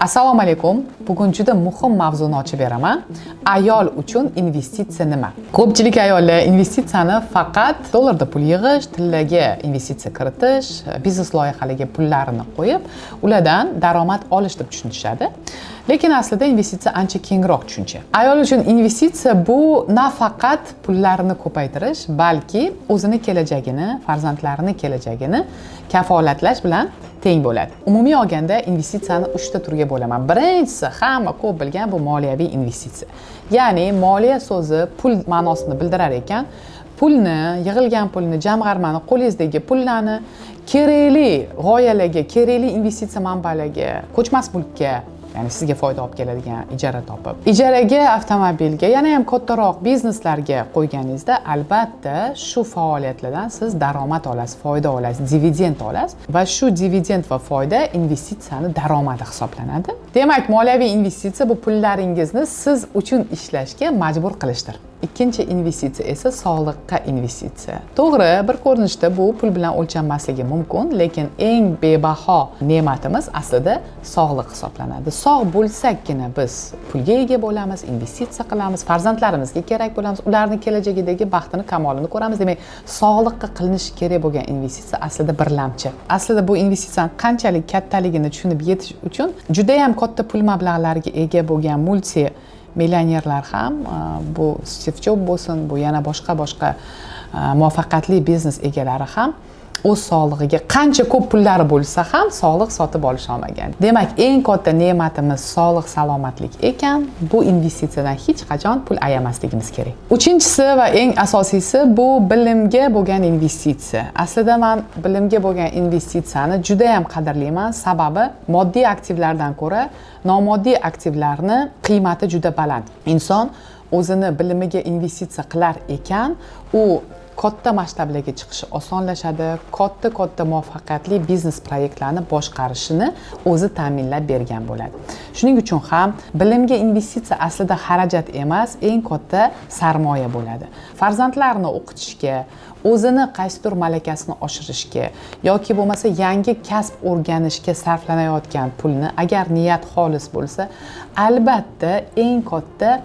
Assalomu alaykum. Bugun juda muhim mavzuni ochib beraman. Ayol uchun investitsiya nima? Ko'pchilik ayollar investitsiyani faqat dollarda pul yig'ish, tillaga investitsiya kiritish, biznes loyihalariga pullarini qo'yib, ulardan daromad olish deb tushunishadi. Lekin aslida investitsiya ancha kengroq tushuncha. Ayol uchun investitsiya bu nafaqat pullarni ko'paytirish, balki o'zini kelajagini, farzandlarini kelajagini kafolatlash bilan teng bo'ladi. Umumiy olganda investitsiyani uchta turga bo'laman. Birinchisi, hamma ko'p bilgan, bu moliyaviy investitsiya. Ya'ni moliya so'zi pul ma'nosini bildirar ekan, pulni, yig'ilgan pulni, jamg'armani, qo'lingizdagi pullarni kerakli g'oyalarga, kerakli investitsiya manbalariga, ko'chmas mulkka, ya'ni sizga foyda olib keladigan ijara topib, ijaraga, avtomobilga, yana ham kattaroq bizneslarga qo'yganingizda, albatta shu faoliyatlardan siz daromad olasiz, foyda olasiz, dividend olasiz va shu dividend va foyda investitsiyani daromadi hisoblanadi. Demak, moliyaviy investitsiya bu pullaringizni siz uchun ishlashga majbur qilishdir. Ikkinchi investitsiya esa sog'liqqa investitsiya. To'g'ri, bir ko'rinishda bu pul bilan o'lchanmasligi mumkin, lekin eng bebaho ne'matimiz aslida sog'liq hisoblanadi. Sog' bo'lsakkina biz pulga ega bo'lamiz, investitsiya qilamiz, farzandlarimizga kerak bo'lamiz, ularni kelajagidagi baxtini, kamolini ko'ramiz. Demak, sog'liqqa qilinishi kerak bo'lgan investitsiya aslida birlamchi. Aslida bu investitsiyani qanchalik kattaligini tushunib yetish uchun judayam katta pul mablag'lariga ega bo'lgan multi millionerlar ham, bu Stiv Jobs bo'lsin, bu yana boshqa boshqa muvaffaqiyatli biznes egalari ham o'z sog'lig'iga, qancha ko'p pullari bo'lsa ham, sog'liq sotib olisholmagan. Demak, eng katta ne'matimiz sog'lik, salomatlik ekan, bu investitsiyadan hech qachon pul ayamasligimiz kerak. Uchinchisi va eng asosiysi bu bilimga bo'lgan investitsiya. Aslida man bilimga bo'lgan investitsiyani juda yam qadrlayman, sababi moddiy aktivlardan ko'ra nomoddiy aktivlarni qiymati juda baland. Inson o'zini bilimiga investitsiya qilar ekan, u katta masshtablarga chiqishi osonlashadi, katta katta muvaffaqiyatli biznes proyektlarni boshqarishini o'zi ta'minlab bergan bo'ladi. Shuning uchun ham bilimga investitsiya aslida xarajat emas, eng katta sarmoya bo'ladi. Farzandlarni o'qitishga, o'zini qaysidir malakasini oshirishga yoki bo'lmasa yangi kasb o'rganishga sarflanayotgan pulni, agar niyat xolis bo'lsa, albatta eng katta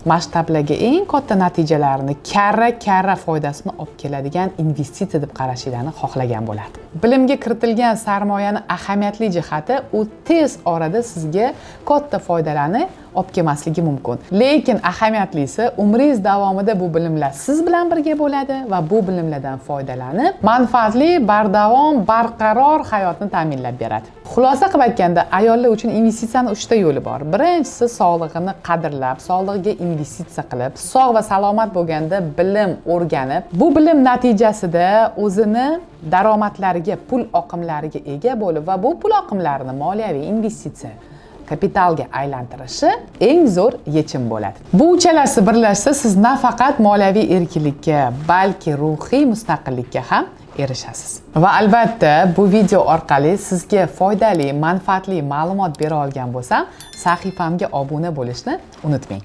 masshtablarga, eng katta natijalarni, karra karra foydasini olib keladigan investitsiya deb qarashinglarni xohlagan bo'lardim. Bilimga kiritilgan sarmoyani ahamiyatli jihati, u tez orada sizga katta foydalarni olib kelmasligi mumkin, lekin ahamiyatlisi, umringiz davomida bu bilimlar siz bilan birga bo'ladi va bu bilimlardan foydalanib, manfaatli, bardavom, barqaror hayotni ta'minlab beradi. Xulosa qilib aytganda, ayollar uchun investitsiyani uchta yo'li bor. Birinchisi, sog'lig'ini qadrlab, sog'lig'iga investitsiya qilib, sog' va salomat bo'lganda bilim o'rganib, bu bilim natijasida o'zini daromadlariga, pul oqimlariga ega bo'lib va bu pul oqimlarini moliyaviy investitsiya, kapitalga aylantirishi eng zo'r yechim bo'ladi. Bu uchalasi birlashsa, siz nafaqat moliyaviy erkinlikka, balki ruhiy mustaqillikka ham erishasiz. Va albatta bu video orqali sizga foydali, manfaatli ma'lumot bera olgan bo'lsam, sahifamga obuna bo'lishni unutmang.